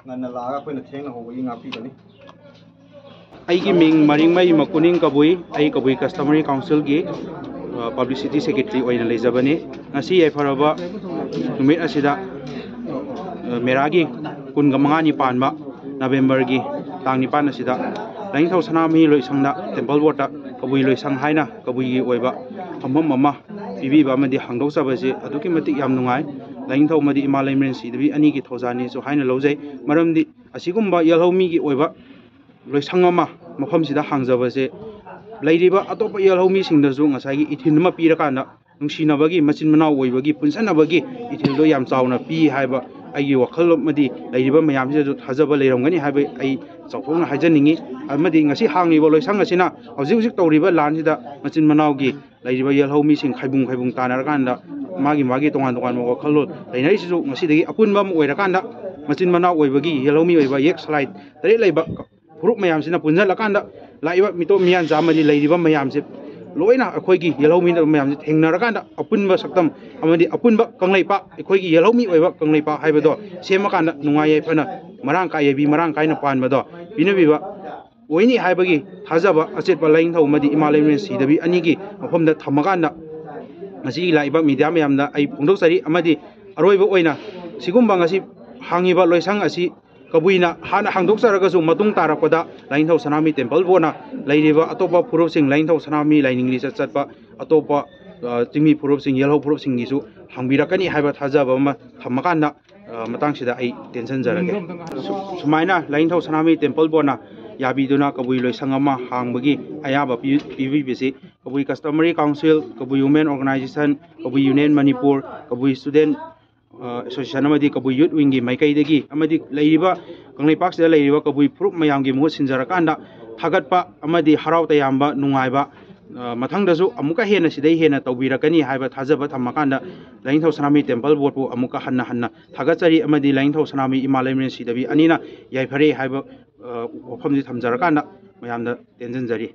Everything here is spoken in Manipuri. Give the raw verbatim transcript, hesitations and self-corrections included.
ꯉꯟꯅ ꯂꯥꯛꯑꯒ ꯑꯩꯈꯣꯏꯅ ꯊꯦꯡꯅ ꯍꯧꯕꯒꯤ ꯉꯥꯛꯄꯤꯒꯅꯤ꯫ ꯑꯩꯒꯤ ꯃꯤꯡ ꯃꯔꯤꯡꯃꯩ ꯃꯀꯨꯅꯤꯡ ꯀꯕꯨꯏ꯫ ꯑꯩ ꯀꯕꯨꯏ ꯀꯁꯇꯃꯔꯤ ꯀꯥꯎꯟꯁꯤꯜꯒꯤ, ꯑ, ꯄꯕ꯭ꯂꯤꯁꯤꯇꯤ ꯁꯦꯀ꯭ꯔꯦꯇꯔꯤ ꯑꯣꯏꯅ ꯂꯩꯖꯕꯅꯤ꯫ ꯉꯁꯤ ꯌꯥꯏꯐꯔꯕ ꯅꯨꯃꯤꯠ ꯑꯁꯤꯗ, ꯑ, ꯃꯦꯔꯥꯒꯤ ꯀꯨꯟꯒ ꯃꯉꯥꯅꯤ ꯄꯥꯟꯕ ꯅꯕꯦꯝꯕꯔꯒꯤ ꯇꯥꯡ ꯅꯤꯄꯥꯟ ꯑꯁꯤꯗ ꯂꯥꯏꯅꯤꯡꯊꯧ ꯁꯅꯥꯃꯍꯤ ꯂꯣꯏꯁꯪꯗ, ꯇꯦꯝꯄꯜ ꯕꯣꯔꯗꯇ ꯀꯕꯨꯏ ꯂꯣꯏꯁꯪ ꯍꯥꯏꯅ ꯀꯕꯨꯏꯒꯤ ꯑꯣꯏꯕ ꯐꯝꯐꯝ ꯑꯃ ꯄꯤꯕꯤꯕ ꯑꯃꯗꯤ ꯍꯥꯡꯗꯣꯛꯆꯕꯁꯤ ꯑꯗꯨꯛꯀꯤ ꯃꯇꯤꯛ ꯌꯥꯝ ꯅꯨꯡꯉꯥꯏ꯫ ꯂꯥꯏꯅꯤꯡꯊꯧ ꯑꯃꯗꯤ ꯏꯃꯥ ꯂꯩꯃꯔꯦꯟ ꯁꯤꯗꯕꯤ ꯑꯅꯤꯒꯤ ꯊꯧꯖꯥꯜꯅꯤꯁꯨ ꯍꯥꯏꯅ ꯂꯧꯖꯩ꯫ ꯃꯔꯝꯗꯤ ꯑꯁꯤꯒꯨꯝꯕ ꯌꯦꯜꯍꯧꯃꯤꯒꯤ ꯑꯣꯏꯕ ꯂꯣꯏꯁꯪ ꯑꯃ ꯃꯐꯝꯁꯤꯗ ꯍꯥꯡꯖꯕꯁꯦ ꯂꯩꯔꯤꯕ ꯑꯇꯣꯞꯄ ꯌꯦꯜꯍꯧꯃꯤꯁꯤꯡꯗꯁꯨ ꯉꯁꯥꯏꯒꯤ ꯏꯊꯤꯜ ꯑꯃ ꯄꯤꯔꯀꯥꯟꯗ, ꯅꯨꯡꯁꯤꯅꯕꯒꯤ, ꯃꯆꯤꯟ ꯃꯅꯥꯎ ꯑꯣꯏꯕꯒꯤ, ꯄꯨꯟꯁꯟꯅꯕꯒꯤ ꯏꯊꯤꯜꯗꯣ ꯌꯥꯝ ꯆꯥꯎꯅ ꯄꯤ ꯍꯥꯏꯕ ꯑꯩꯒꯤ ꯋꯥꯈꯜꯂꯣꯟ ꯑꯃꯗꯤ ꯂꯩꯔꯤꯕ ꯃꯌꯥꯝꯁꯤꯗꯁꯨ ꯊꯥꯖꯕ ꯂꯩꯔꯝꯒꯅꯤ ꯍꯥꯏꯕ ꯑꯩ ꯆꯥꯎꯊꯣꯛꯅ ꯍꯥꯏꯖꯅꯤꯡꯉꯤ꯫ ꯑꯃꯗꯤ ꯉꯁꯤ ꯍꯥꯡꯂꯤꯕ ꯂꯣꯏꯁꯪ ꯑꯁꯤꯅ ꯍꯧꯖꯤꯛ ꯍꯧꯖꯤꯛ ꯇꯧꯔꯤꯕ ꯂꯥꯟꯁꯤꯗ ꯃꯆꯤꯟ ꯃꯅꯥꯎꯒꯤ ꯂꯩꯔꯤꯕ ꯌꯦꯜꯍꯧ ꯃꯤꯁꯤꯡ ꯈꯥꯏꯕꯨꯡ ꯈꯥꯏꯕꯨꯡ ꯇꯥꯅꯔꯀꯥꯟꯗ, ꯃꯥꯒꯤ ꯃꯥꯒꯤ ꯇꯣꯉꯥꯟ ꯇꯣꯉꯥꯟꯕ ꯋꯥꯈꯜꯂꯣꯟ ꯂꯩꯅꯔꯤꯁꯤꯁꯨ ꯉꯁꯤꯗꯒꯤ ꯑꯄꯨꯟꯕ ꯑꯃ ꯑꯣꯏꯔꯀꯥꯟꯗ, ꯃꯆꯤꯟ ꯃꯅꯥꯎ ꯑꯣꯏꯕꯒꯤ ꯌꯦꯜꯍꯧ ꯃꯤ ꯑꯣꯏꯕ ꯌꯦꯛ ꯁꯂꯥꯏ ꯇꯔꯦꯠ ꯂꯩꯕ ꯐꯨꯔꯨꯞ ꯃꯌꯥꯝꯁꯤꯅ ꯄꯨꯟꯁꯤꯜꯂꯀꯥꯟꯗ, ꯂꯥꯛꯏꯕ ꯃꯤꯇꯣꯞ ꯃꯤꯌꯥꯟꯆꯥ ꯑꯃꯗꯤ ꯂꯩꯔꯤꯕ ꯃꯌꯥꯝꯁꯦ ꯂꯣꯏꯅ ꯑꯩꯈꯣꯏꯒꯤ ꯌꯦꯜꯍꯧ ꯃꯤ ꯃꯌꯥꯝꯁꯦ ꯊꯦꯡꯅꯔꯀꯥꯟꯗ, ꯑꯄꯨꯟꯕ ꯁꯛꯇꯝ ꯑꯃꯗꯤ ꯑꯄꯨꯟꯕ ꯀꯪꯂꯩꯄꯥꯛ, ꯑꯩꯈꯣꯏꯒꯤ ꯌꯦꯜꯍꯧ ꯃꯤ ꯑꯣꯏꯕ ꯀꯪꯂꯩꯄꯥꯛ ꯍꯥꯏꯕꯗꯣ ꯁꯦꯝꯃꯀꯥꯟꯗ, ꯅꯨꯡꯉꯥꯏ ꯌꯥꯏꯐꯅ ꯃꯔꯥꯡ ꯀꯥꯏ ꯌꯥꯏꯕꯤ ꯃꯔꯥꯡ ꯀꯥꯏꯅ ꯄꯥꯟꯕꯗꯣ ꯄꯤꯅꯕꯤꯕ ꯑꯣꯏꯅꯤ ꯍꯥꯏꯕꯒꯤ ꯊꯥꯖꯕ ꯑꯆꯦꯠꯄ ꯂꯥꯏꯅꯤꯡꯊꯧ ꯑꯃꯗꯤ ꯏꯃꯥ ꯂꯩꯃꯔꯦꯟ ꯁꯤꯗꯕꯤ ꯑꯅꯤꯒꯤ ꯃꯐꯝꯗ ꯊꯝꯃꯀꯥꯟꯗ, ꯉꯁꯤꯒꯤ ꯂꯥꯛꯏꯕ ꯃꯤꯗꯤꯌꯥ ꯃꯌꯥꯝꯗ ꯑꯩ ꯐꯣꯡꯗꯣꯛꯆꯔꯤ꯫ ꯑꯃꯗꯤ ꯑꯔꯣꯏꯕ ꯑꯣꯏꯅ, ꯁꯤꯒꯨꯝꯕ ꯉꯁꯤ ꯍꯥꯡꯉꯤꯕ ꯂꯣꯏꯁꯪ ꯑꯁꯤ ꯀꯕꯨꯏꯅ ꯍꯥꯟꯅ ꯍꯥꯡꯗꯣꯛꯆꯔꯒꯁꯨ, ꯃꯇꯨꯡ ꯇꯥꯔꯛꯄꯗ ꯂꯥꯏꯅꯤꯡꯊꯧ ꯁꯅꯥꯃꯍꯤ ꯇꯦꯝꯄꯜ ꯕꯣꯔꯗꯅ ꯂꯩꯔꯤꯕ ꯑꯇꯣꯞꯄ ꯐꯨꯔꯨꯞꯁꯤꯡ, ꯂꯥꯏꯅꯤꯡꯊꯧ ꯁꯅꯥꯃꯍꯤ ꯂꯥꯏꯅꯤꯡ ꯂꯤꯆꯠ ꯆꯠꯄ ꯑꯇꯣꯞꯄ, ꯑ, ꯆꯤꯡꯃꯤ ꯐꯨꯔꯨꯞꯁꯤꯡ, ꯌꯦꯜꯍꯧ ꯐꯨꯔꯨꯞꯁꯤꯡꯒꯤꯁꯨ ꯍꯥꯡꯕꯤꯔꯛꯀꯅꯤ ꯍꯥꯏꯕ ꯊꯥꯖꯕ ꯑꯃ ꯊꯝꯃꯀꯥꯟꯗ, ꯑ, ꯃꯇꯥꯡꯁꯤꯗ ꯑꯩ ꯇꯦꯟꯁꯤꯟꯖꯔꯒꯦ꯫ ꯁꯨ-, ꯁꯨꯃꯥꯏꯅ ꯂꯥꯏꯅꯤꯡꯊꯧ ꯁꯅꯥꯃꯍꯤ ꯇꯦꯝꯄꯜ ꯕꯣꯔꯗꯅ ꯌꯥꯕꯤꯗꯨꯅ ꯀꯕꯨꯏ ꯂꯣꯏꯁꯪ ꯑꯃ ꯍꯥꯡꯕꯒꯤ ꯑꯌꯥꯕ ꯄꯤ-, ꯄꯤꯕꯤꯕꯁꯤ ꯀꯕꯨꯏ ꯀꯁꯇꯃꯔꯤ ꯀꯥꯎꯟꯁꯤꯜ, ꯀꯕꯨꯏ ꯋꯨꯃꯦꯟ ꯑꯣꯔꯒꯅꯥꯏꯖꯦꯁꯟ, ꯀꯕꯨꯏ ꯌꯨꯅꯤꯌꯟ ꯃꯅꯤꯄꯨꯔ, ꯀꯕꯨꯏ ꯁ꯭ꯇꯨꯗꯦꯟ, ꯑ, ꯑꯦꯁꯣꯁꯤꯌꯦꯁꯟ ꯑꯃꯗꯤ ꯀꯕꯨꯏ ꯌꯨꯠ ꯋꯤꯡꯒꯤ ꯃꯥꯏꯀꯩꯗꯒꯤ ꯑꯃꯗꯤ ꯂꯩꯔꯤꯕ ꯀꯪꯂꯩꯄꯥꯛꯁꯤꯗ ꯂꯩꯔꯤꯕ ꯀꯕꯨꯏ ꯐꯨꯔꯨꯞ ꯃꯌꯥꯝꯒꯤ ꯃꯍꯨꯠ ꯁꯤꯟꯖꯔꯀꯥꯟꯗ ꯊꯥꯒꯠꯄ ꯑꯃꯗꯤ ꯍꯔꯥꯎ ꯇꯌꯥꯝꯕ ꯅꯨꯡꯉꯥꯏꯕ, ꯑ, ꯃꯊꯪꯗꯁꯨ ꯑꯃꯨꯛꯀ ꯍꯦꯟꯅ ꯁꯤꯗꯩ ꯍꯦꯟꯅ ꯇꯧꯕꯤꯔꯛꯀꯅꯤ ꯍꯥꯏꯕ ꯊꯥꯖꯕ ꯊꯝꯃꯀꯥꯟꯗ, ꯂꯥꯏꯅꯤꯡꯊꯧ ꯁꯅꯥꯃꯍꯤ ꯇꯦꯝꯄꯜ ꯕꯣꯔꯗꯄꯨ ꯑꯃꯨꯛꯀ ꯍꯟꯅ ꯍꯟꯅ ꯊꯥꯒꯠꯆꯔꯤ ꯑꯃꯗꯤ ꯂꯥꯏꯅꯤꯡꯊꯧ ꯁꯅꯥꯃꯍꯤ ꯏꯃꯥ ꯂꯩꯃꯔꯦꯟ ꯁꯤꯗꯕꯤ ꯑꯅꯤꯅ ꯌꯥꯏꯐꯔꯦ ꯍꯥꯏꯕ ꯋꯥꯐꯝꯁꯤ ꯊꯝꯖꯔꯀꯥꯟꯗ ꯃꯌꯥꯝꯗ ꯇꯦꯟꯁꯤꯟꯖꯔꯤ꯫